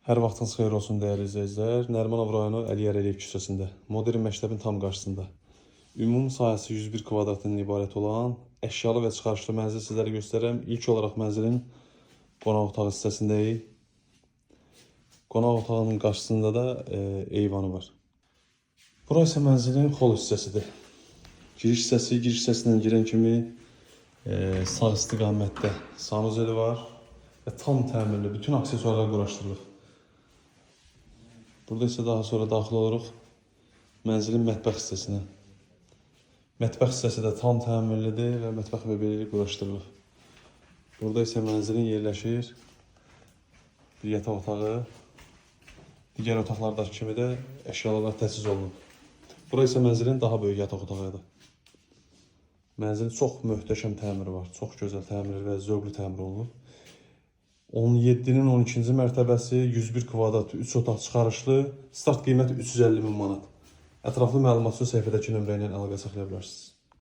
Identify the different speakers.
Speaker 1: Hər vaxtınız xeyir olsun, dəyərli izləyicilər. Nərimanov rayonu Əliyar Əliyev küçəsində, modern məktəbin tam qarşısında, ümumi sahəsi 101 kvadratdan ibarət olan əşyalı və çıxarışlı mənzil sizlərə göstərirəm. İlk olaraq mənzilin qonaq otağı hissəsindəyik. Qonaq otağının qarşısında da eyvanı var. Bura isə mənzilin xol hissəsidir. Giriş hissəsi, giriş hissəsindən girən kimi sağ istiqamətdə sanuzeli var və tam təmirli, bütün aksesuarlar quraşdırılıb. Burada isə daha sonra daxil oluruq mənzilin mətbəx hissəsinə. Mətbəx hissəsi də tam təmirlidir və mətbəx mebeli quraşdırılıb. Burada isə mənzilin yerləşir bir yataq otağı. Digər otaqlardakı kimi də əşyalarla təchiz olunub. Bura isə mənzilin daha böyük yataq otağıdır. Mənzilin çox möhtəşəm təmiri var. Çox gözəl təmir və zövqlü təmir olunub. 17-nin 12-ci mərtəbəsi, 101 kvadrat, 3 otaq çıxarışlı, start qiyməti 350 min manat. Ətraflı məlumat üçün səhifədəki nömrə ilə əlaqə saxlaya bilərsiniz.